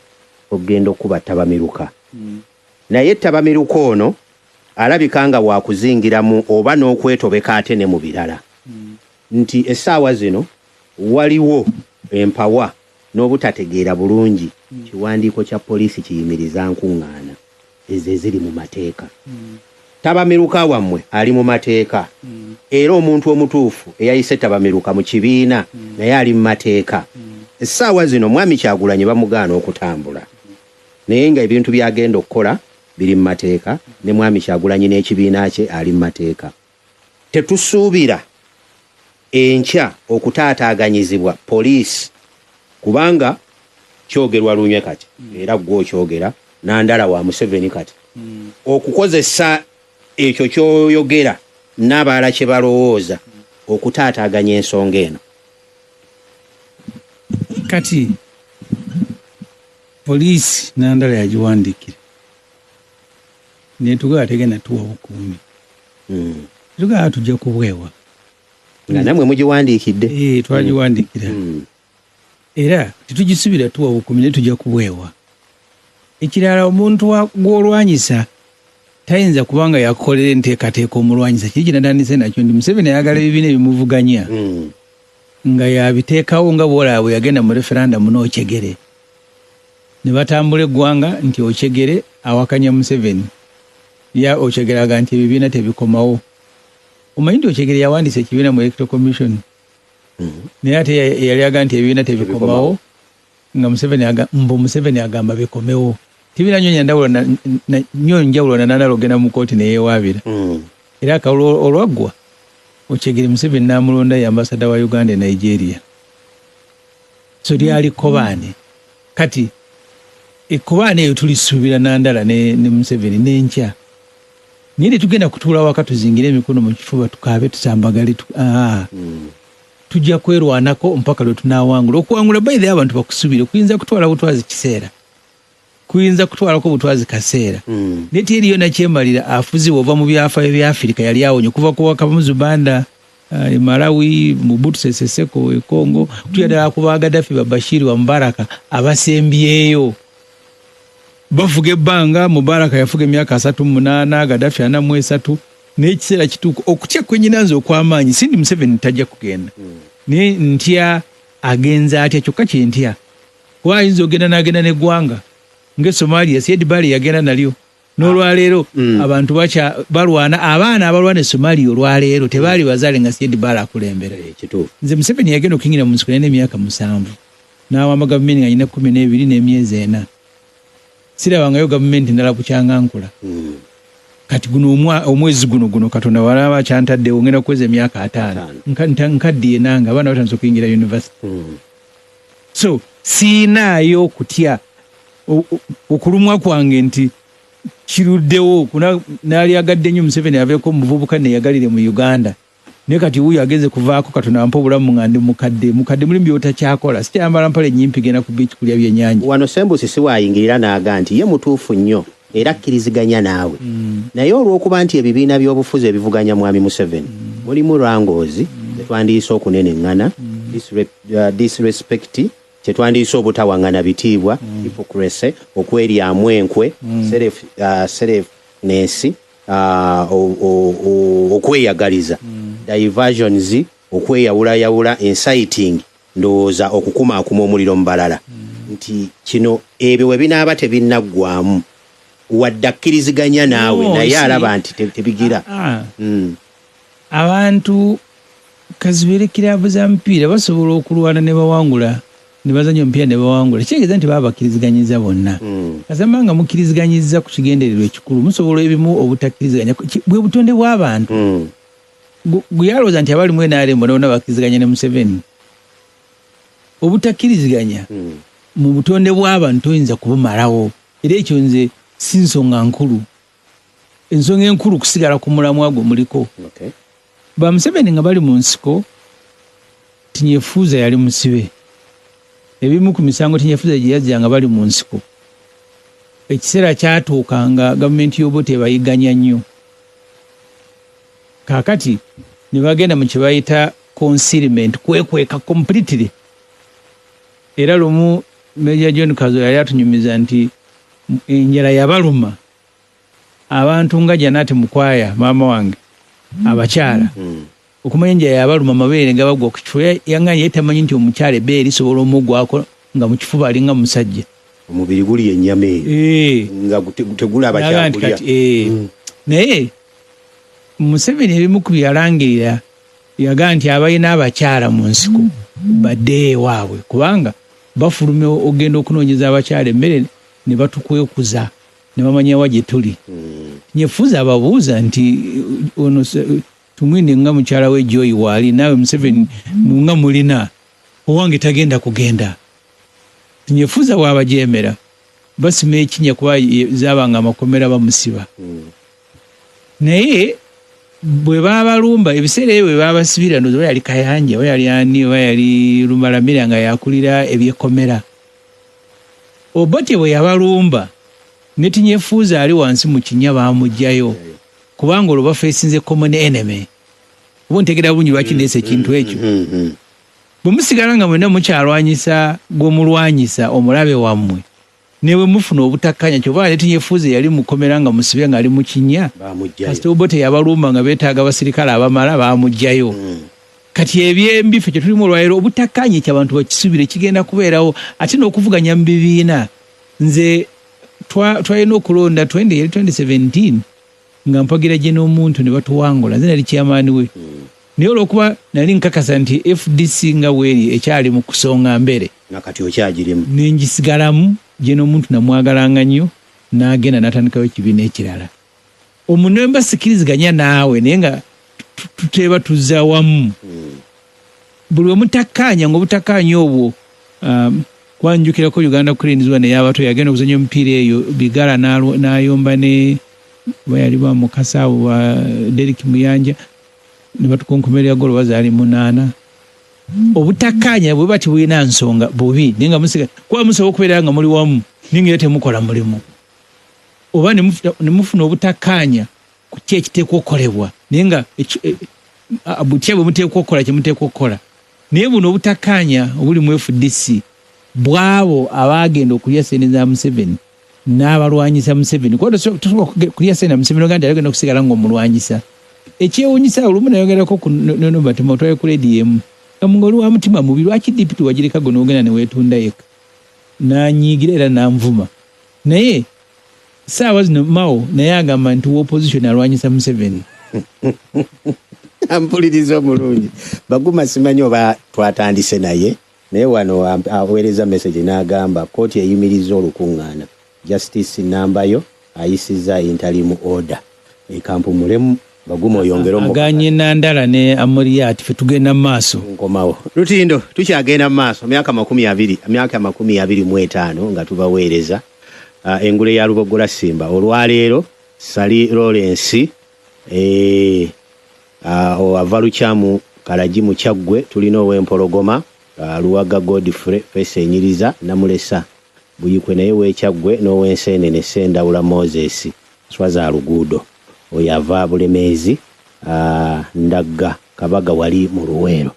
okugenda okuba ttabamiruka, naye ttabamiruka ono alabika nga wakuzingiramu oba n'okwetobeka ate ne mu birala, nti essaawa zino waliwo empawa n'obutategeera bulungi kiwandiiko kya poliisi kiyimiriza nkuŋŋaana ezo eziri mu mateeka. Ttabamiruka wammwe ali mu mateeka, era omuntu omutuufu eyayise ttabamiruka mu kibiina naye ali mu mateeka. Essaawa zino Mwami Kyagulanyi bamugaana okutambula, naye nga ebintu byagenda okukola biri mu mateeka, ne Mwami Kyagulanyi n'ekibiina kye ali mu mateeka. Tetusuubira enkya okutaataaganyizibwa poliisi, kubanga kyogerwa lunywe kati, era gwe okyogera nandala wa Museveni kati okukozesa ekyo kyoyogera n'abalala kye balowooza okutaataaganya ensonga eno. Kati poliisi nandala yagiwandiikira netugaba tegenda tuwa bukuumi. Tugaba tujja kubwewa. Nga namwe mugiwandiikidde. Eh, twagiwandiikira. Era tetugisubira tuwa bukuumi, naye tujja kubwewa. Ekirala, omuntu gw'olwanyisa tayinza kubanga yakukolera enteekateeka omulwanyisa. Kiri kinatandise nakyo nti Museveni ayagala ebibiina ebimuvuganya nga yabiteekawo, nga bwolaba bwe yagenda mu referendum n'Okyegere ne batambula eggwanga nti Okyegere awakanya Museveni, ya Okyegere aga nti ebibiina tebikomawo. Omanyi nti Okyegere yawandiisa ekibiina mu Electoral Commission, naye ate yali aga nti ebibiina tebikomawo, nga Museveni mbu Museveni agamba bikomewo. Tibina nnyo njawulo nnyo njawulo na nandala ogenda mu kooti neyewaabira. Era akalulu olwaggwa, Okyegere Museveni n'amulonda ye ambasada wa Uganda e Nigeria. So lyali kkobaane. Kati ekkobaane eyo tulisuubira nandala ne Museveni n'enkya, naye tetugenda kutuula waka tuzingire emikono mu kifuba tukaabe tusambagale. Tujja kwerwanako mpaka lwe tunaawangula. Okuwangula, by the abantu bakusuubire, kuyinza kutwala butwazi kiseera, kuyinza kutwalako butwazi kaseera, naye teriyo nakyemalira afuziwa ova mu byafaayo bya Afirika yali awonye okuva ku Kamuzu Banda e Malawi, Mobutu Sese Seko e Congo, kutuya ddala ku ba Gaddafi, ba Bashir, ba Mubaraka abasembyeyo bafuga ebbanga. Mubaraka yafuga emyaka 38, Gaddafi 43, naye ekiseera kituuka. Okutya kwenyina nze okw'amaanyi sindi Museveni tajja kugenda, naye ntya agenza atya. Kyokka kyentya kuba ayinza ogenda n'agenda n'eggwanga nga Somalia. Siad Barre yagenda nalyo n'olwaleero. Abantu bakya balwana, abaana abalwana e Somalia olwaleero tebaali bazaale nga Siad Barre akulembera. Eh, kituufu. Nze Museveni yagenda okuyingira mu nsiko nalina emyaka 7, n'awamba gavumenti nga nyina 12 n'emyezi 4. Sirabangayo gavumenti ndala kukyangankula. Kati guno omwezi guno Katonda walaba kyantaddewo, ngenda kuweza emyaka 50. 50. Nkaddiye nange, abaana batandise okuyingira university. So siinaayo okutya. Okulumwa kwange nti kiruddewo kuna naalyagadde nnyo Museveni aveeko omuvubuka neyagalire mu Uganda. Naye kati wuuyo agenze kuvaako, Katonda ampa obulamu nga ndi mukadde. Mukadde mulimu byotakyakola, sikyambala mpale nyimpi genda ku beach kulya byennyanja. Wano Sembusi siwaayingirira n'aga nti ye mutuufu nnyo era akkiriziganya naawe, naye olw'okuba nti ebibiina by'obufuzi ebivuganya Mwami Museveni mulimu rwangoozi zetwandiise okuneneŋŋana, disrespect, kyetwandiise obutawaŋŋana bitiibwa, hypocrisy, okweryamu enkwe, selfness, okweyagaliza, diversions, okweyawulayawula, inciting, ndowooza okukumaakuma omuliro mu balala, nti kino ebyo we binaaba tebinnaggwamu, wadde akkiriziganya naawe, naye alaba nti tebigira. Abantu kazibeere kiraabu za mupiira, basobola okulwana ne bawangula, ne bazanya omupiira ne bawangula. Kitegeeza nti baba bakkiriziganyiza bonna. Kasamba nga mukkiriziganyiza ku kigendererwa ekikulu, musobola ebimu obutakkiriziganya. Bwe butonde bw'abantu. Gwe yalowooza nti abali mu NRM bonna bonna bakkiriziganya ne Museveni. Obutakkiriziganya mu butonde bw'abantu toyinza kubumalawo, era ekyo nze si nsonga nkulu. Ensonga enkulu kusigala ku mulamwa gwe muliko. Ba Museveni nga bali mu nsiko, Tinyefuuza yali musibe. Ebimu ku misango Tinyefuuza gye yazza nga bali mu nsiko, ekiseera kyatuuka nga gavumenti y'Obote ebayigganya nnyo. Kaakati ne bagenda mu kye bayita concealment, kwekweka completely. Era lumu Major John Kazo yali atunyumiza nti enjala yabaluma, abantu nga Janati Mukwaya, maama wange, abakyala okumanya enjala yabaluma, amabeere ne gabagwa ku kifuba. Yanganye ye tamanyi nti omukyala ebbeere lisobola omugwako nga mu kifuba alinga musajja. Omubiri guli ennyama eyo nga tegulaba Naga nti kyakulya. Kati, naye Museveni ebimu ku byalangirira, yagaa nti abalina abakyala mu nsiko baddeyo ewaabwe, kubanga bafulumya ogenda okunoonyeza abakyala emmere ne batukwekuza ne bamanya wa gye tuli. Nyefuza ababuuza nti ono Tumwine nga mukyala we Joy waali, naawe Museveni nga mulina, owange tagenda kugenda. Nyefuza bw'abajeemera basima ekinnya, kuba zaabanga amakomera bamusiba. Naye bwe baabalumba ebiseera ebyo bwe baabasibira, ndowooza oba yali Kayanja oba yali ani oba yali Lumalamira nga yakulira ebyekkomera, Obote bwe yabalumba ne Tinyefuuza ali wansi mu kinnya baamuggyayo, kubanga olwo bafeesinze common enemy. Oba ontegeera bulungi lwaki ndeese ekintu ekyo? Bwe musigala nga mwenna mukyalwanyisa gw'omulwanyisa, omulabe wammwe, ne bwe mufuna obutakkanya, kyova ne Tinyefuuza yali mukomera nga musibe ng'ali mu kinnya, Baamuggyayo. Kasita Obote yabalumba nga beetaaga abasirikale abamala, baamuggyayo. Kati ebyembi ffe kye tulimu olwaleero, obutakkaanya, ekyo abantu bakisuubire kigenda kubeerawo, ate n'okuvuganya mu bibiina. Nze twalina okulonda 20, yali 2017, nga mpagira gye n'omuntu ne batuwangula. Nze nali chairman we, naye olw'okuba nali nkakasa nti FDC nga bweri ekyali mu kusonga mbere, nga kati okyagirimu, ne ngisigalamu. Gye n'omuntu namwagalanga nnyo, n'agenda n'atandikawo ekibiina ekirala. Omunemba sikiriziganya naawe, naye nga tuteeba tuzza wamu. Buli we mutakkaanya, nga obutakkaanya obwo, kwanjukirako Uganda Cranes wano ey'abato yagenda okuzannya omupiira eyo Bigala n'ayomba ne oba yali ba Mukasa abo ba Derrick Muyanja ne batukonkomerera golo bazaali 8. Obutakkaanya bwe buba tebulina nsonga bubi, naye nga musiga kuba musobola okubeera nga muli wamu naye nga era temukola mulimu, oba ne mufuna obutakkaanya ku ki ekiteekwa okukolebwa, naye nga butya bwe muteekwa okukola kye muteekwa okukola. Naye buno obutakkaanya obuli mu FDC bw'abo abaagenda okulya ssente za Museveni n'abalwanyisa Museveni, kuba tosobola kulya ssente na Museveni oga nti agenda okusigala ng'omulwanyisa. Ekyewuunyisa, olumu nayogerako ku Nobert Mao, ku leediyo emu, nga oli wa mutima mubi, lwaki DP wagireka gwe n'ogenda ne weetunda yekka? N'anyiigira era n'anvuma. Naye saawa zino Mao naye agamba nti opposition alwanyisa Museveni. Ampuliriza omulungi Baguma, simanyi oba twatandise naye, naye wano aweereza message n'agamba kkooti eyimiriza olukuŋŋaana. Justice Nambayo ayisizza interim order. Ekampumulemu, Baguma oyongere. Aganye Nandala ne Amuriat, ffe tugenda mu maaso. Nkomawo Lutindo, tukyagenda mu maaso. Myaka 20, myaka 25 nga tubaweereza engule ya Lubogola Simba. Olwaleero Sali Lawrence. Ava Lukyamu Kalagi mu Kyaggwe, tulina ow'Empologoma Luwaga Godfrey Fesa Enyiriza Namulesa Buyikwe naye w'Ekyaggwe, n'ow'Enseenene Ssendawula Moses Swaza Luguudo, oyo ava Bulemeezi Ndagga Kabaga wali mu Luweero.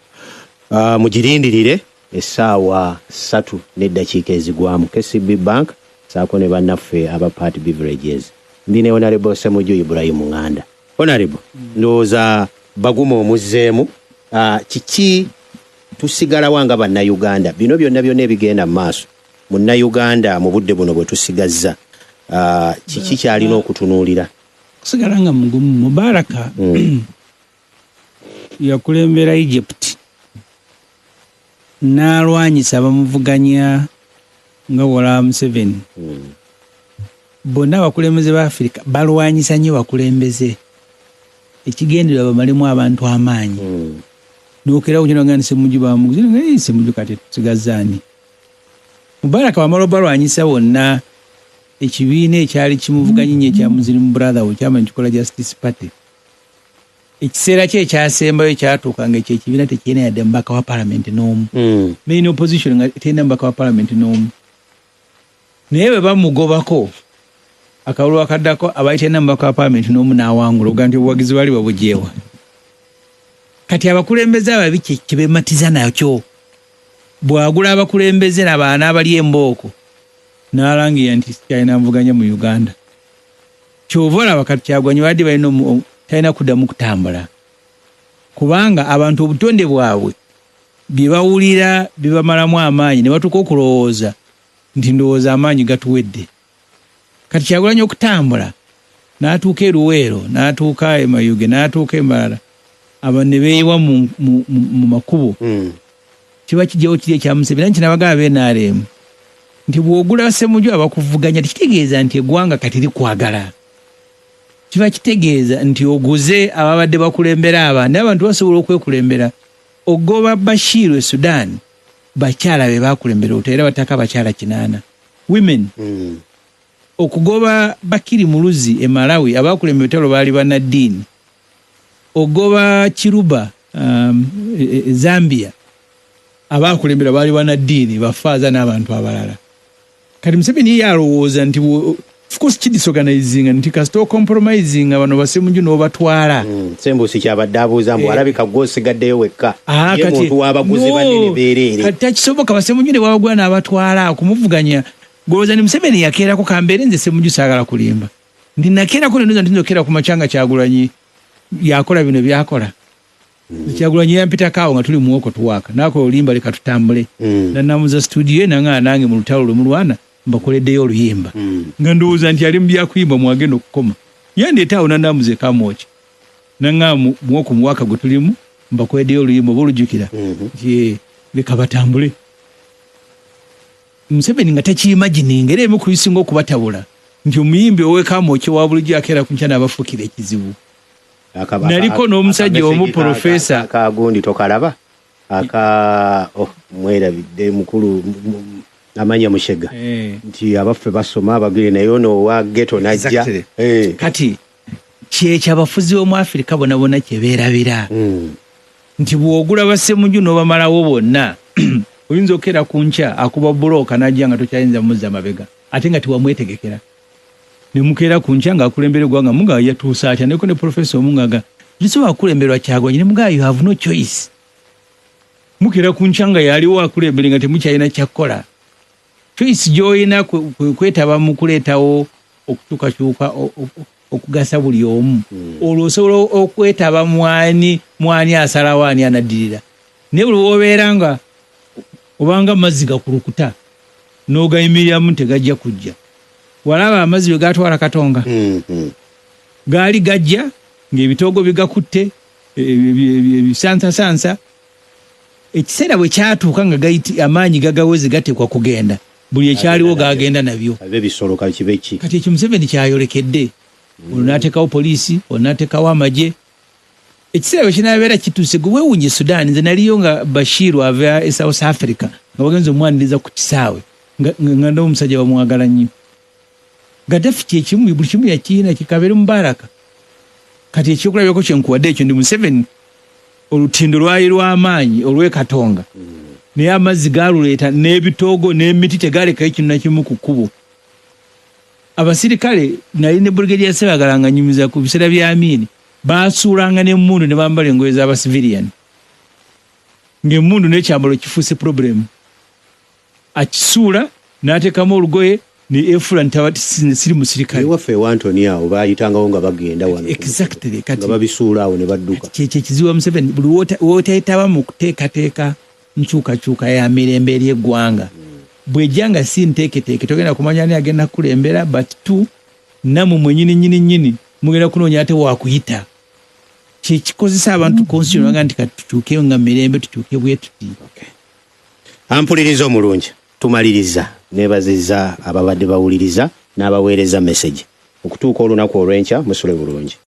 Mugirindirire essaawa 3 n'eddakiika ezigwamu. KCB Bank saako ne bannaffe aba Part Beverages. Ndi ne Honorable Ssemujju Ibrahim Nganda. Honorable, ndowooza baguma omuzzeemu. Kiki tusigalawa nga bannayuganda? Bino byonna byonna ebigenda mu maaso munnayuganda mu budde buno bwe tusigazza, kiki kyalina okutunuulira? Kusigala nga mugumu. Mubaraka yakulembera Egypt n'alwanyisa abamuvuganya nga wola Museveni. Bonna abakulembeze ba Afirika balwanyisa nnyo bakulembeze, ekigendererwa bamalemu abantu amaanyi. Nokera kukino nga Ssemujju bamuguze, nga Ssemujju kati tusigazaani. Mubaraka bamala obalwanyisa bonna, ekibiina ekyali kimuvuganya nnyo ekya Muslim Brotherhood kyamanyi kikola Justice Party, ekiseera kye ekyasembayo kyatuuka nga ekyo ekibiina tekirina yadde mubaka wa palamenti n'omu. Main opposition nga terina mubaka wa palamenti n'omu, naye bwe bamugobako akalulu akaddako abaali terina mubaka wa palamenti n'omu n'awangula, oga nti obuwagizi bwali babujeewa. Kati abakulembeze ababi kyebematiza nakyo, bw'agula abakulembeze nabaana abali embooko n'alangira nti sikyalina nvuganya mu Uganda. Kyova olaba kati Kyagulanyi badde balina talina kuddamu kutambula, kubanga abantu obutonde bwabwe bye bawulira bibamalamu amaanyi ne batuuka okulowooza nti ndowooza amaanyi gatuwedde. Kati Kyagulanyi okutambula n'atuuka e Luweero, n'atuuka e Mayuge, n'atuuka e Mbarara, abantu ne beeyiwa mu makubo, kiba kijjawo kiri ekya Museveni. Nti nabagamba ba NRM nti bw'ogula Ssemujju abakuvuganya tekitegeeza nti eggwanga kati likwagala, kiba kitegeeza nti oguze ababadde bakulembera abantu, naye abantu basobola okwekulembera. Ogoba Bashir e Sudan, bakyala be bakulembera olutalo, era bataka abakyala 8 women. Okugoba Bakili Muluzi e Malawi, abakulembera olutalo baali bannaddiini. Ogoba Chiluba e Zambia, abakulembera baali bannaddiini, bafaaza n'abantu abalala. Kati Museveni ye alowooza nti of course kidisorganizinga nti kasita ocompromisinga bano basemuju n'obatwala. Sembuusi kyabadde abuuza mbu alabika gwe osigaddeyo wekka, ye muntu w'abaguzi banene beereere. Kati takisoboka, basemuju ne bwabagula n'abatwala okumuvuganya. Golowooza ni Museveni yakeerako kambeere nze Semuju saagala kulimba nti nakeerako nendoza nti nzokera ku makya nga Kyagulanyi yakola bino byakola. Kyagulanyi yampitako awo nga tuli muwoko tuwaaka nakola oluyimba leka tutambule, nanamuza studio nanga nange mu lutalo lwe mulwana mbakoleddeyo oluyimba, nga ndowooza nti ali mu byakuyimba mwagenda okukoma. Yandeeta awo nanamuza ekamwoki nanga muwoko muwaka gwe tulimu mbakoleddeyo oluyimba oba olujjukira nti leka batambule. Museveni nga takiimagininga, era emu ku bisinga okubatabula nti omuyimbi ow'ekamwoki wa bulijjo akeera ku nkya n'abafuukira ekizibu. Naliko n'omusajja omu profesa Kagundi tokalaba aka, oh, mwerabidde mukulu amanya Mushega nti abaffe basoma abagire naye ono owa ghetto najja. Kati kyekyo abafuzi b'omu Afirika bona bonna kyebeerabira nti bw'ogula basemuju n'obamalawo bonna, oyinza okukeera ku nkya akuba bulooka n'ajja nga tokyayinza muzza mabega, ate nga tewamwetegekera. Ne mukeera ku nkya ng'akulembera eggwanga muga yatuuse atya. Neko ne profesa omu ng'aga tetusobola kukulemberwa Kyagulanyi, ne mugaa you have no choice. Mukeera ku nkya nga yaliwo akulembere nga temukyalina kyakkola. Choice gy'olina kwetaba mu kuleetawo okukyukakyuka okugasa buli omu. Olwo osobola okwetaba mwani mwani asalawo ani anaddirira, naye buli wobeera nga obanga amazzi gakulukuta n'ogayimiriramu tegajja kujja. Walaba amazzi bwe gatwala Katonga, gaali gajja ng'ebitoogo bigakutte ebisansasansa. Ekiseera bwe kyatuuka nga amaanyi gagaweze gateekwa kugenda, buli ekyaliwo gagenda nabyo. Kati ekyo Museveni kyayolekedde, olwo n'ateekawo poliisi, olwo n'ateekawo amagye. Ekiseera bwe kinaabeera kituuse, gwe weewuunye Sudan. Nze naliyo nga Bashiru ava e South Africa nga bagenza omwaniriza ku kisaawe, nga ndaba omusajja bamwagala nnyo. Gaddafi kyekimu, buli kimu yakiina kikabeere Mubaraka. Kati ekyokulabirako kyenkuwadde ekyo, ndi Museveni olutindo lwali lw'amaanyi olw'e Katonga, naye amazzi galuleeta n'ebitoogo n'emiti, tegalekayo kintu nakimu ku kkubo. Abasirikale nali ne Brigadier Sebagala nga nyumiza ku biseera bya Amini, basuulanga n'emmundu ne bambala engoye z'abacivilian, ng'emmundu n'ekyambalo kifuuse problem. Akisuula n'ateekamu olugoye ne efula nti siri musirikale. Ewaffe ewa Antony awo bayitangawo nga bagenda wano. Exactly, kati nga babisuula awo ne badduka. Kyekyo ekizibu wa Museveni. Buli wotayitaba mu kuteekateeka nkyukakyuka ya mirembe eri eggwanga, bw'ejja nga si nteeketeeke, togenda kumanya ani agenda kukulembera. But two, nammwe mwenyini nyini nyini mugenda kunoonya ate wakuyita. Kyekikozesa abantu constitution baga nti kati tukyuke nga mirembe, tukyuke bwe tuti. Ampuliriza omulungi, tumaliriza. Nebaziza ababadde bawuliriza n'abaweereza message. Okutuuka olunaku olw'enkya, musule bulungi.